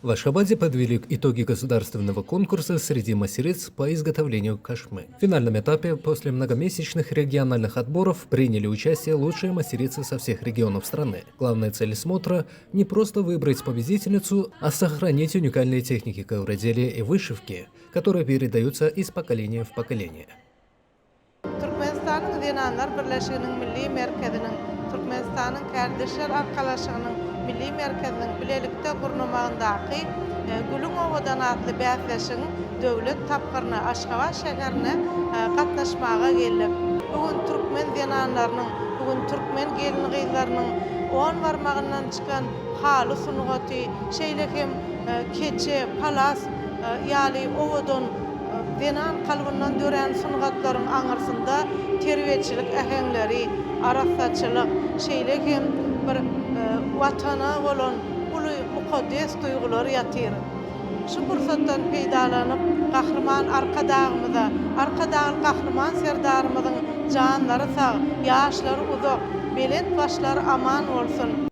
В Ашхабаде подвели итоги государственного конкурса среди мастериц по изготовлению кошмы. В финальном этапе после многомесячных региональных отборов приняли участие лучшие мастерицы со всех регионов страны. Главная цель смотра – не просто выбрать победительницу, а сохранить уникальные техники ковроделия и вышивки, которые передаются из поколения в поколение. Türkmenistanyň Zenanlar birleşiginiň Milli merkeziniň, Türkmenistanyň Kärdeşler arkalaşygynyň Milli merkeziniň bilelikde gurnamagyndaky Gülüň owadan atly bäsleşigiň döwlet tapgyryna Aşgabat şäherine gatnaşmaga geldik. Bu gün türkmen zenanlarynyň, bu gün türkmen gelin-gyzlarynyň on barmagyndan çykan haly sungaty, şeýle hem keçe, palas ýaly owadan Zenan kalbyndan dörän sungatlaryň aňyrsynda terbiýeçilik äheňleri, arassaçylyk, şeýle hem bir Watana bolan uly mukaddes duýgular ýatyr. Şu pursatdan peýdalanyp, Gahryman Arkadagymyza, Arkadagly Gahryman Serdarymyzyň janlary sag, ýaşlary uzak, belent başlary aman bolsun!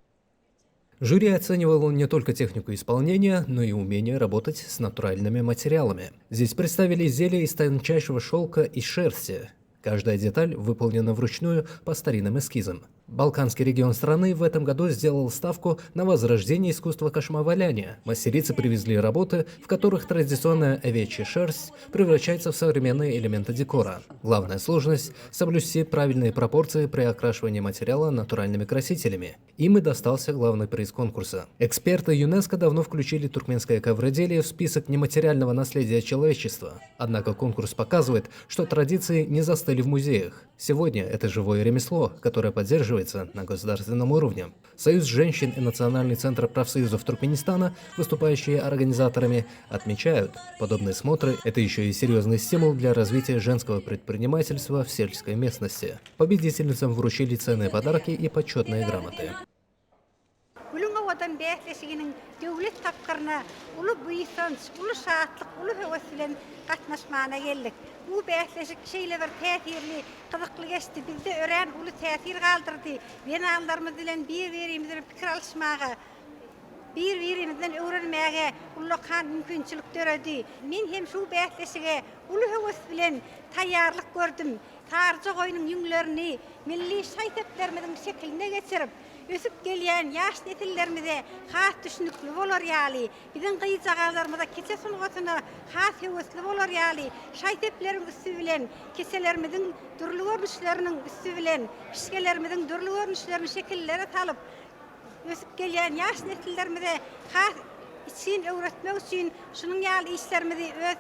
Жюри оценивало не только технику исполнения, но и умение работать с натуральными материалами. Здесь представили изделия из тончайшего шелка и шерсти. Каждая деталь выполнена вручную по старинным эскизам. Балканский регион страны в этом году сделал ставку на возрождение искусства кошмоваляния. Мастерицы привезли работы, в которых традиционная овечья шерсть превращается в современные элементы декора. Главная сложность – соблюсти правильные пропорции при окрашивании материала натуральными красителями. Им и достался главный приз конкурса. Эксперты ЮНЕСКО давно включили туркменское ковроделие в список нематериального наследия человечества. Однако конкурс показывает, что традиции не застыли в музеях. Сегодня это живое ремесло, которое поддерживается на государственном уровне. Союз женщин и Национальный центр профсоюзов Туркменистана, выступающие организаторами, отмечают, подобные смотры – это еще и серьезный стимул для развития женского предпринимательства в сельской местности. Победительницам вручили ценные подарки и почетные грамоты. Gülüň owadan bäsleşiginiň döwlet tapgyryna uly buýsanç, uly şatlyk, uly höwes bilen gatnaşmana geldik. Bu bäsleşik şeýle bir täsirli, gyzykly geçdi, bizde örän uly täsir galdyrdy. Zenanlarymyz bilen bir-birimiz bilen pikir alyşmaga, bir-birimizden öwrenmäge ullakan mümkinçilik döredi. Men hem şu bäsleşige uly höwes bilen taýýarlyk gördüm. Saryja goýnuň ýüňlerini milli şaý-seplerimiziň şekiline geçirip, ösüp gelýän ýaş nesillerimize has düşnükli bolar ýaly, biziň gyzjagazlarymyza keçe sungatyna has höwesli bolar ýaly, şaý-sepleriň üsti bilen, keçelerimiziň dürli görnüşleriniň üsti bilen, pişgelerimiziň dürli görnüşlerini şekillere salyp, ösüp gelýän ýaş nesillerimize has içgin öwretmek üçin şunuň ýaly işlerimizi öz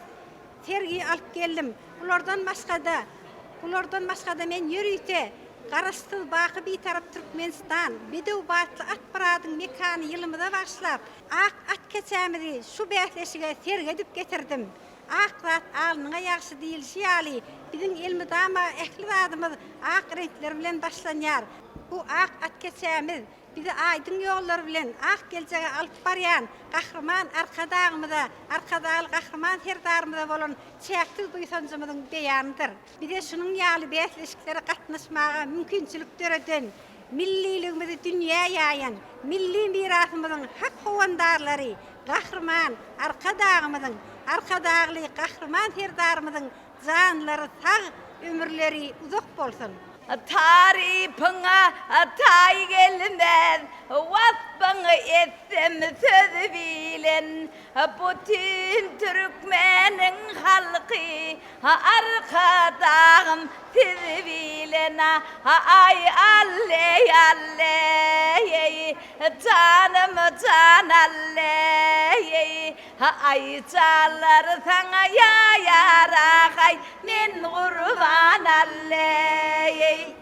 sergi alyp geldim. Bulardan başga-da, bulardan başga-da men ýörite Garaşsyz, baky Bitarap Türkmenistan, bedew batly at paradyň mekany ýylymyza bagyşlap, ak at keçämizi şu bäsleşige sergi edip getirdim. Ak zat alnyňa ýagşy diýilişi ýaly, biziň elmydama ähli zadymyz ak reňkler bilen başlanýar. Bu ak at keçämiz bizi aýdyň ýollar bilen ak geljege alyp barýan Gahryman Arkadagymyza, Arkadagly Gahryman Serdarymyza bolan çäksiz buýsanjymyzyň beýanydyr. Bize şunuň ýaly bäsleşiklere gatnaşmaga mümkinçilik döreden, milliligimizi dünýä ýaýan, milli mirasymyzyň hak howandarlary Gahryman Arkadagymyzyň, Arkadagly Gahryman Serdarymyzyň janlary sag, ömürleri uzak bolsun! Tarypyňa taý gelmez, waspyňy etsem söz bilen. Bütin türkmeniň halky Arkadagym siz bilen. Aý alleý alleý, janym jan alleý, Aý janlar saňa ýarahaý, men gurban alleý.